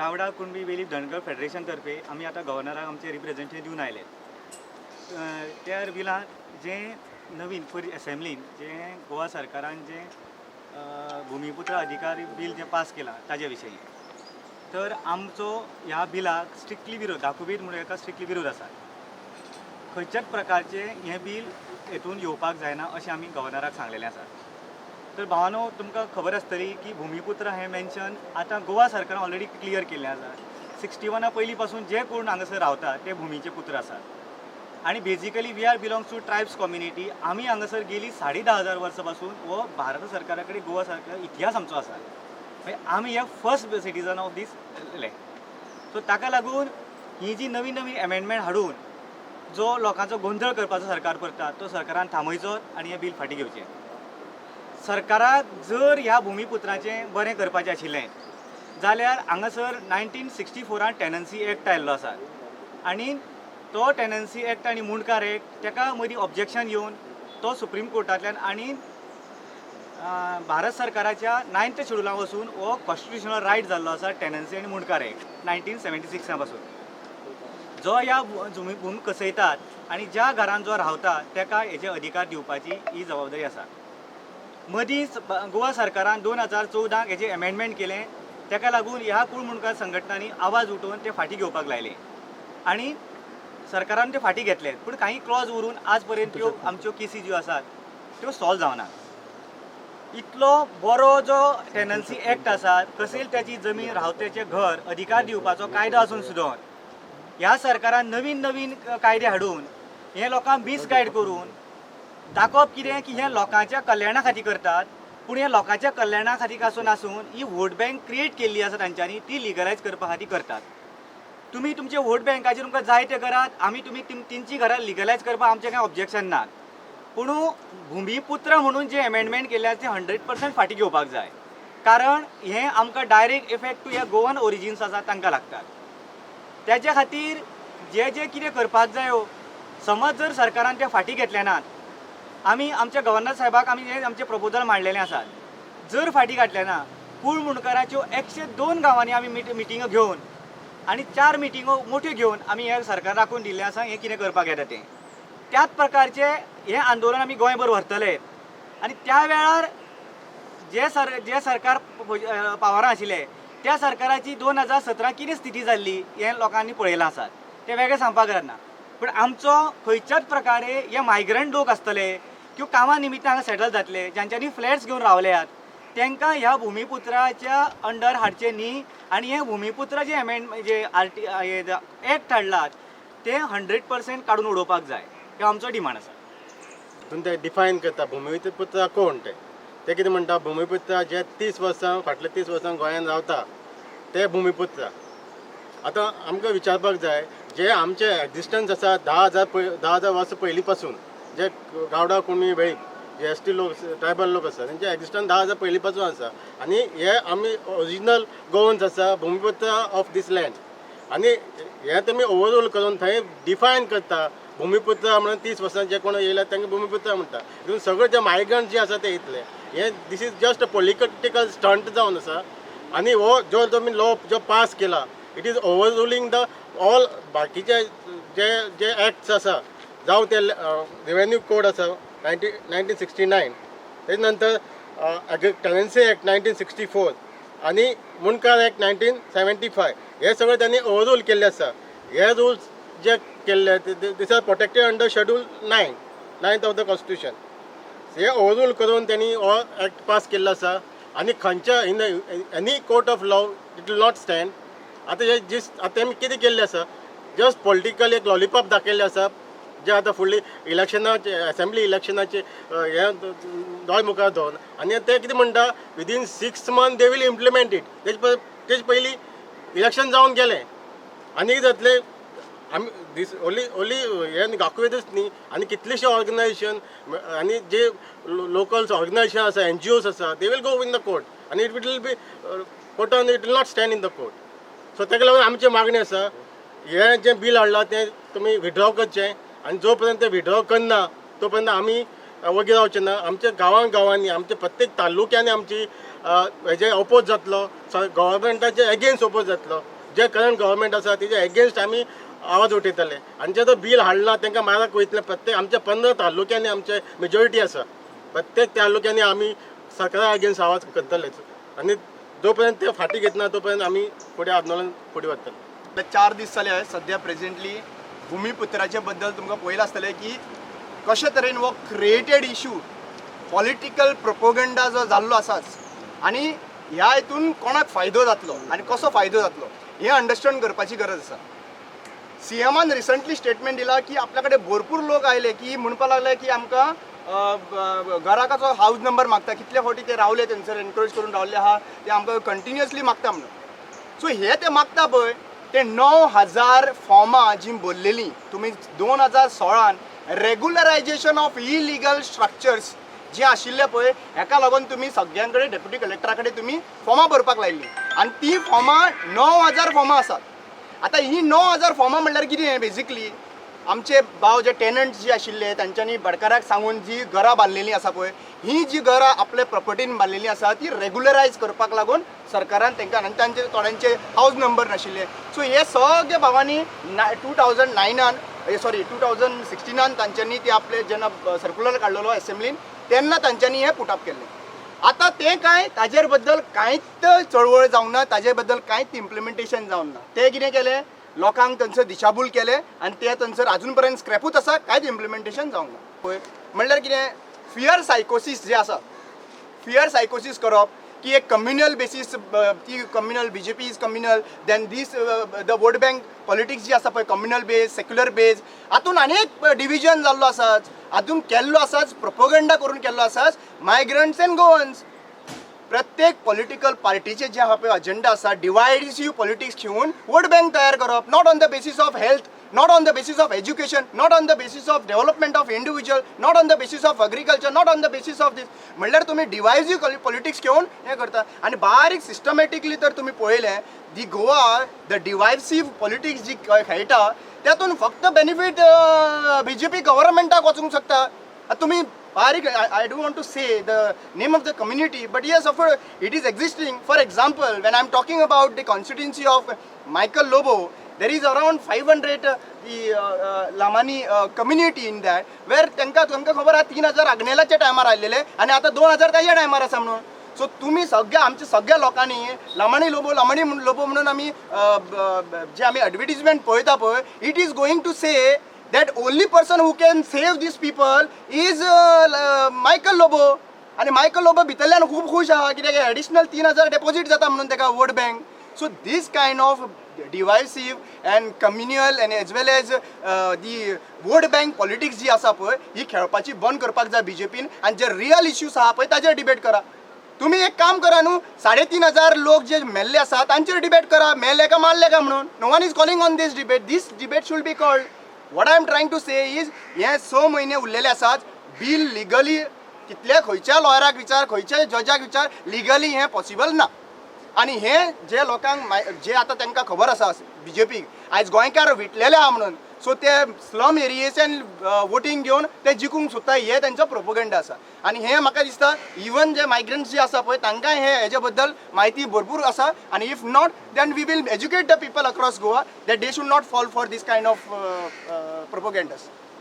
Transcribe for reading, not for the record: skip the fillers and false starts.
गावडा कुणबी वेलीप धनगर federation तर्फे आमी आतां गव्हर्नराक आमचे रिप्रेझेंटेशन दिवन आयले. त्या बिलांत जें नवीन पयर एसेंब्लीन जें गोवा सरकारान जें भुमिपुत्र अधिकार बील जें पास केलां ताजे विशयी, तर आमचो ह्या बिलाक स्ट्रिक्टली विरोध, दाखोबीर म्हणून हेका स्ट्रिक्टली विरोध आसा. खंयच्याच प्रकारचें हें बील हेतून येवपाक जायना अशें आमी गव्हर्नराक सांगलेलें आसा. तर भावानो, तुमकां खबर आसतली की भुमिपुत्र हें मेन्शन आतां गोवा सरकारान ऑलरेडी क्लियर केल्लें आसा. 61 पयलीं पासून जे कोण हांगासर रावता ते भुमीचे पुत्र आसात आनी basically we are belongs to tribes community. आमी हांगासर गेली 10,500 वर्सां पासून हो भारत सरकारा कडेन, गोवा सरकार इतिहास आमचो आसा. मागीर आमी हे first citizen of this land. So ताका लागून ही जी नवीन नवीन एमेंडमेंट हाडून जो लोकांचो गोंदळ करपाचो सरकार करता, तो सरकारान थांबयचो आनी हें बील फाटीं घेवचें. सरकाराक जर ह्या भुमिपुत्राचें बरें करपाचें आशिल्लें जाल्यार हांगासर 1964 त टेनन्सी एक्ट आयिल्लो आसा आनी तो टेनन्सी एक्ट आनी मुंडकार एक्ट ताका मदीं ऑब्जेक्शन येवन तो सुप्रीम कोर्टांतल्यान आनी भारत सरकाराच्या नायन्थ शेड्युला वचून हो कॉन्स्टिट्युशनल रायट जाल्लो आसा. टेनन्सी आनी मुंडकार एक्ट 1976 पासून जो ह्या भूम कसयतात आनी ज्या घरान जो रावता ताका हेजे अधिकार दिवपाची ही जबाबदारी आसा. मदींच गोवा सरकारान 2014 त हेजें एमेंडमेंट केलें. ताका लागून ह्या कुळ मुंडकार संघटनांनी आवाज उठोवन ते फाटीं घेवपाक लायले आनी सरकारान ते फाटीं घेतले, पूण काही क्लॉज उरून आज पर्यंत त्यो आमच्यो केसी ज्यो आसात त्यो सॉल्व जावना. इतलो बरो जो टेनन्सी एक्ट आसा, कसेल त्याची जमीन, रावत्याचें घर अधिकार दिवपाचो कायदो आसून सुद्दां ह्या सरकारान नवीन नवीन कायदे हाडून हे लोकांक मिसगायड करून दाखोवप कितें की हे लोकांच्या कल्याणा खातीर करतात. पूण हे लोकांच्या कल्याणा खातीर आसून आसून ही वोट बँक क्रिएट केल्ली आसा तांच्यांनी, ती लिगलायज करपा खातीर करतात. तुमी तुमचे वोट बँकाचेर तुमकां जाय ते करात. आमी तुमी तेंची घरां लिगलायज करपाक आमचें कांय ऑब्जेक्शन ना, पूण भुमिपुत्र म्हणून जे एमेंडमेंट केल्ले आसा ते 100% फाटीं घेवपाक जाय, कारण हें आमकां डायरेक्ट इफेक्ट टू ह्या गोवन ओरिजिन्स आसा तांकां लागतात. तेच्या खातीर जे जे कितें करपाक जायो, समज जर सरकारान ते फाटीं घेतले नात, आमी आमच्या गव्हर्नर साहेबाक आमी हे आमचे प्रपोजल मांडलेले आसात. जर फाटीं घातले ना, कूळ मुंडकाराच्यो 102 गांवांनी आमी मिटिंगो घेवन आनी चार मिटिंगो मोठ्यो घेवन आमी हे सरकार दाखोवन दिल्लें आसा हें कितें करपाक येता तें. त्याच प्रकारचें हें आंदोलन आमी गोंयभर व्हरतले आनी त्या वेळार जे सरकार पावरां आशिल्ले त्या सरकाराची 2017 कितें स्थिती जाल्ली हें लोकांनी पळयलां आसा. तें वेगळें सांगपाक गरज ना. पूण आमचो खंयच्याच प्रकारे हे मायग्रंट लोक आसतले किंवा कामा निमित्तान हांगा सेटल जातले, ज्यांच्यांनी फ्लॅट्स घेवन रावल्यात, तांकां ह्या भुमिपुत्राच्या अंडर हाडचें न्ही आनी हे भुमिपुत्र जे एमेंड जे आर टी एक्ट हाडलात ते 100% काडून उडोवपाक जाय. हे आमचो डिमांड आसा. तितून ते डिफायन करता भुमिपुत्र कोण ते. ते कितें म्हणटा, भुमिपुत्र जे 30 वर्सां, फाटले 30 वर्सां गोंयांत रावता ते भुमिपुत्र. आतां आमकां विचारपाक जाय, जे आमचे एक्झिस्टन्स आसा 10,000 वर्सां पयलीं पासून, जे गावडा, कुणबी, वेळीप जे एस टी लोक, ट्रायबल लोक आसा, तेंचे एक्झिस्टन्स 10,000 पयलीं पासून आसा आनी हे आमी ओरिजिनल गोवन्स आसा, भुमिपुत्र ऑफ these land. आनी हे तुमी ओवररूल करून थंय डिफायन करता भुमिपुत्र म्हणून 30 वर्सां जे कोण येयला तांकां भुमिपुत्र म्हणटा. तितून सगळे जे मायग्रंट जे आसा ते येतले. हे this is just a political stunt जावन आसा आनी हो जो तुमी लॉ जो पास केला, it is overruling the all बाकीचे जे जे एक्ट्स आसा, जावं ते रेवेन्यू कोड आसा 1969, तेजे नंतर टेनन्सी एक्ट 1964 आनी मुंडकार एक्ट 1975, हे सगळे त्यांनी ओवररूल केल्ले आसा. हे रुल्स जे केल्ले, these are protected under Schedule ninth of the Constitution. हे ओवररूल करून त्यांनी हो एक्ट पास केल्लो आसा आनी खंयच्या in any court of law it will not stand. आतां हे जिस आतां आमी कितें केल्लें आसा, जस्ट पॉलिटिकल एक लॉलीपॉप दाखयल्लें आसा, जे आतां फुडली इलेक्शनाचे, असेंब्ली इलेक्शनाचे हे दोळे मुखार दवरून. आनी ते कितें म्हणटा, within 6 month they will implement it. तेजे पयलीं इलेक्शन जावन गेलें आनी कितें जातलें? आमी दीस ओनली ओनली हे गाकवेदच न्ही, आनी कितलेशे ऑर्गनायझेशन आनी जे लोकल्स ऑर्गनायझेशन आसा, एनजीओज आसा, they will go in the court आनी it will be कोर्टान, it will not stand in the court. So ताका लागून आमची मागणी आसा, हें जें बील हाडलां तें तुमी विड्रॉ करचें आनी जो पर्यंत ते विड्रॉ करना तो पर्यंत आमी वगी रावचे ना. आमच्या गांवां गांवांनी, आमच्या प्रत्येक तालुक्यांनी आमची हेजे अपोज जातलो, गव्हर्मेंटाचे एगेन्स्ट अपोज जातलो. जे करंट गव्हर्मेंट आसा तेजे एगेन्स्ट आमी आवाज उठयतले आनी जे तो बील हाडला तांकां मारक वयतले. प्रत्येक आमच्या 15 तालुक्यांनी आमचे मेजॉरिटी आसा. प्रत्येक तालुक्यांनी आमी सरकारा अगेन्स्ट आवाज करतलेच आनी जो पर्यंत ते फाटीं घेतना तो पर्यंत आमी फुडें आंदोलन फुडें व्हरतले. 4 दीस जाले. सद्या प्रेझेंटली भुमिपुत्राचे बद्दल तुमकां पळयलां आसतलें की कशे तरेन हो क्रिएटेड इशू, पॉलिटिकल प्रोपोगंडा जो जाल्लो आसाच आनी ह्या हितून कोणाक फायदो जातलो आनी कसो फायदो जातलो हें अंडरस्टँड करपाची गरज आसा. सीएमान रिसंटली स्टेटमेंट दिला की आपल्या कडेन भरपूर लोक आयले की म्हणपा लागले की आमकां घराकाचो हावज नंबर मागता. कितले फावटी ते रावले, थंयसर एनक्रोच करून रावले आहा, ते आमकां कंटिन्युअसली मागता म्हणून. सो हे ते मागता पळय, ते 9000 फॉर्मां जीं भरलेलीं तुमी 2016न, रेगुलरायजेशन ऑफ इलिगल स्ट्रक्चर्स जे आशिल्ले पळय, हेका लागून तुमी सगळ्यां कडेन, डेप्युटी कलेक्टरा कडेन तुमी फॉर्मां भरपाक लायिल्लीं आनी ती फॉर्मां 9000 फॉर्मां आसात. आतां ही 9000 फॉर्मां म्हणल्यार कितें? बेजिकली आमचे भाव जे टेनंट्स जे आशिल्ले, तांच्यांनी बडकाराक सांगून जी घरां बांदलेलीं आसा पळय, ही जी घरां आपले प्रॉपर्टीन बांदलेलीं आसा, ती रेगुलरायज करपाक लागून सरकारान तांकां, आनी तांचे थोड्यांचे हावज नंबर नाशिल्ले. सो हे सगळे भावांनी 2009न, सॉरी, 2016न तांच्यांनी ते आपले जेन्ना सर्कुलर काडलेलो एसेंब्लीन, तेन्ना तांच्यांनी हें पुटअप केल्लें. आतां तें कांय ताजेर बद्दल कांयच चळवळ जावंक ना, ताजे बद्दल कांयच इम्प्लिमेंटेशन जावंक ना. ते कितें केलें, लोकांक थंयसर दिशाभूल केलें आनी ते थंयसर अजून पर्यंत स्क्रॅपूच आसा, कांयच इम्प्लिमेंटेशन जावंक ना. पळय, म्हणल्यार कितें, फियर सायकोसीस जे आसा, फियर सायकोसीस करप की एक कम्युनल बेसीस, ती communal, BJP is communal, then this the vote bank politics जी आसा पळय, कम्युनल बेज, सेक्युलर बेज, हातून आनी एक डिविजन जाल्लो आसा. हातून केल्लो आसाच, प्रोपोगंडा करून केल्लो आसाच मायग्रंट्स एंड गोवन्स. प्रत्येक पॉलिटिकल पार्टीचे जे आहा पळय अजेंडा आसा, डिवायडीव पॉलिटिक्स घेवन वोट बँक तयार करप, not on the basis of health, not on the basis of education, not on the basis of development of individual, not on the basis of agriculture, not on the basis of this. म्हणल्यार तुमी डिवायजीव politics घेवन हें करता. आनी बारीक systematically तर तुमी पळयलें, the Goa the divisive politics जी खेळटा, त्यातून फक्त बेनिफीट बीजेपी गव्हर्मेंटाक वचूंक शकता. आतां तुमी बारीक, I don't want to say the name of the community, but yes, of it is existing. For example, when I am talking about the constituency of Michael Lobo, there is around 500 the Lamani community in that, where तांकां तुमकां खबर आहा, 3000 आग्नेलाच्या टायमार आयलेले आनी आतां 2000 ताच्या टायमार आसा म्हणून. सो तुमी सगळ्या, आमच्या सगळ्या लोकांनी लमाणी लोबो, लमाणी लोबो म्हणून आमी जे आमी एडवर्टीजमेंट पळयता पळय, it is going to say that only person who can save these people is Michael Lobo. आनी मायकल लोबो भितरल्यान खूब खूश आहा, कित्याक एडिशनल 3000 डेपॉझीट जाता म्हणून ताका vote bank. So this kind of divisive and communal and as well as the vote bank politics जी आसा पळय, ही खेळपाची बंद करपाक जाय बीजेपीन आनी जे रियल इश्यूज आहा पळय, ताजेर डिबेट करा. तुम्ही एक काम करा न्हू, 3500 लोक जे मेल्ले आसा तांचेर डिबेट करा, मेले का मारले का म्हणून. No one is calling on this debate. This debate should be called. What I am trying to say is, हे 6 म्हयने उरलेले आसात. बील लिगली कितल्या, खंयच्या लॉयराक विचार, खंयच्या जजाक विचार, लिगली हें पॉसिबल ना. आनी हे जे लोकांक जे आतां तांकां खबर आसा, बीजेपीक आयज गोंयकार विटलेले आहा म्हणून, सो ते स्लम एरियेच्यान वोटींग घेवन ते जिखूंक सोदता, हे तेंचो प्रोपोगंडा आसा. आनी हें म्हाका दिसता, इवन जे मायग्रंट्स जे आसा पळय, तांकां हे हेजे बद्दल म्हायती भरपूर आसा. आनी if not, then we will educate the people across Goa that they should not fall for this kind of propagandas.